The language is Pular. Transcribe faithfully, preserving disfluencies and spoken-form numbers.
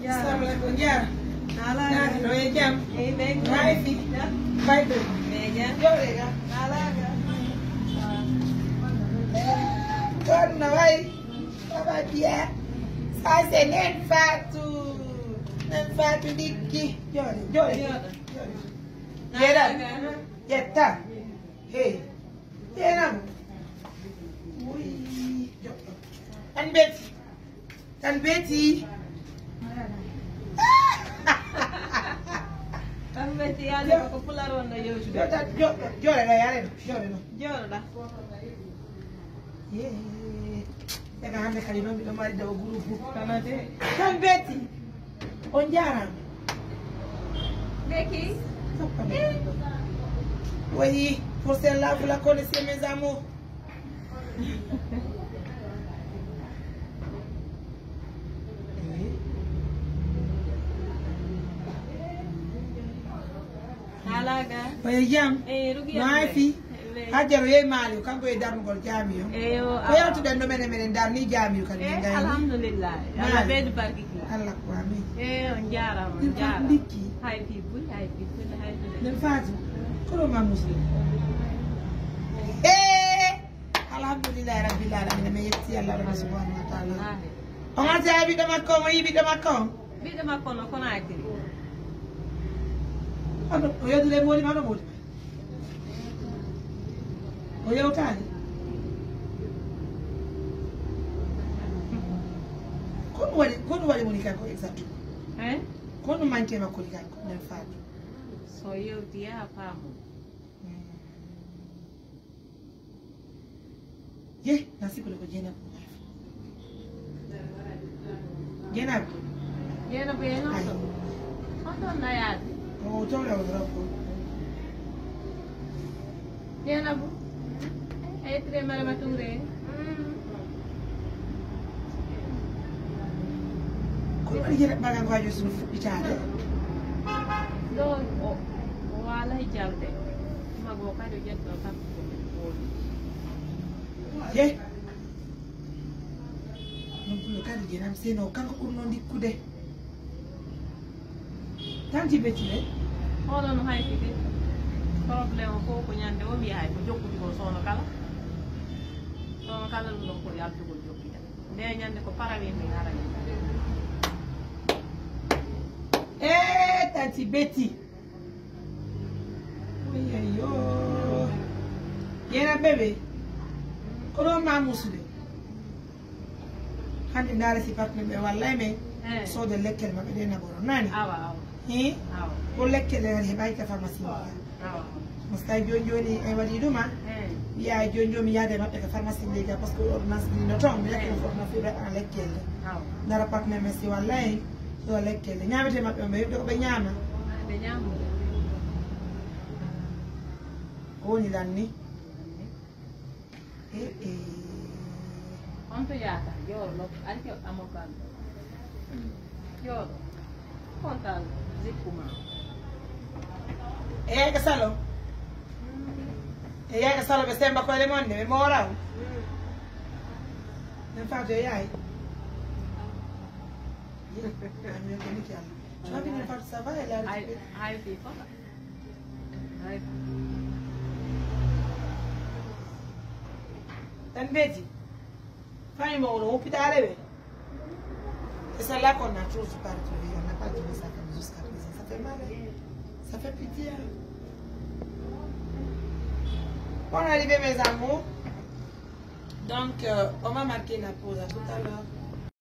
Assalamu alaikum, Jara. Ala. Na, no e jam? Eh, be jam. Wifi. Jam. Bay be. Be jam. Yo, le ga. Ala ga. Kon na wai. Baba dia. Ça, c'est Nen Fatou. Nen Fatou Dikki. Yo, le, yo, le. Yo. Jera. Ala ga. Yetta. Hey. Jera. Ui. Yo. An beti. Tan beeti. Tan beeti, yaa ne ko pulaar wonno yewtude. Jooɗa, jooɗa, jooɗa, yaa ne, jooɗa no. Jooɗa. Yee. Daga hannde kadi noon miɗo mari dawa groupe. Tan beeti. On jaaraama. Beeki. Oui, pour celle-là, vous la connaissez, mes amours. Haalaaga. Oye jam. Eh, Rugi. Maafi. Hajjaro yehi Maali, kanko e darnugol jaami o. Eyo. Ko yewtuɗen ɗo menen, menen darni jaami o kadi. Eh, alhamdulillah. Allah ɓeydu barki. Allah ko amin. Eh, on jaaraama, on jaaraama. Bikki. Hay fi buy, hay fi buy, hay fi. Nen Faati. Ko ɗo ma muslim. Eh! Alhamdulillahi rabbil alamin, mi yetti Allah Rabbi subhanahu wa ta'ala. On arti ay ɓiɗɗo makko on, o yii ɓiɗɗo makko on? Ɓiɗɗo makko on, o kono actiri. Ano, o yewtude e moodi ma, ano moodi ma? O yewtaani? Ko ɗum waɗi, ko ɗum waɗi woni kanko exactement? Hein? Ko ɗum manque makko woni kanko, nen Faatu? So yewti yaa faamu. Ye, na sikkude ko Jeynaba. Jeynaba. Jeynaba, ye non to. On ton na yaade. O tawla o rafu. Jeynaba. Ay, très mal ma touré. Ko waɗi jere ɓaga ko ajo sunu fuɗɗitaade. Ɗo o, o waalay jalde. Mago kadi o ƴetto tan ko min woni. Ye. Non pullo kadi Jeynaba seno kanko ɓurno ndikkude. Tanti Betty le. Hono no hay fide. Problème o fof ko ñande o mi yahay ko jokkude ko sono kala. Sono kala ɗum ɗon ko yaltugol jokkita. Nde ñande ko parawin mi harani. Eh, tanti Betty. Oy, ayo. Jeynaba bébé. Ko ɗo ma musude. Hannde ndaare si partenaire ɓe wallay men. Eh. Sooda lekkele maɓɓe ɗe naboro. Nani? Awa, awa. Hi? Awa. Ko lekkele woni heɓaaki ka pharmacie maɓɓe. Awa, awa. Parce que jooni jooni en waɗi ɗuma. Eh. Wiya jooni jooni mi yaade maɓɓe ka pharmacie leydi parce que ordonnance ɗi no toon. Mi yakkino ko ordonnance ɗi ɓe ana lekkele. Awa. Ndara partenaire men si wallay. Ɗo lekkele. Ñaamete maɓɓe on ɓe yoɓde ko ɓe ñaama. Ah, ɓe ñaama. Ko woni lan ni? Eh, eh. On to yaata, jooɗo, ɗo, ari ke amo kan. Jooɗo. Kontaan, zikku ma. E yaay ka salo. E yaay ka salo ɓe semba koyɗe mon de, ɓe mooraw. Nen Faatu e yaay. Amin ko niki Allah. Faatu, ça va, elle a Hay, récupéré. Hay, fii fof. Tan beeti. Famille mo wono hôpital ɓe. Et ça là qu'on a trop pas retrouvé. On n'a pas trouvé sa famille jusqu'à présent. Ça fait mal, hein. Ça fait pitié, hein. On arrive, mes amours. Donc, euh, on va marquer la pause. À tout à l'heure.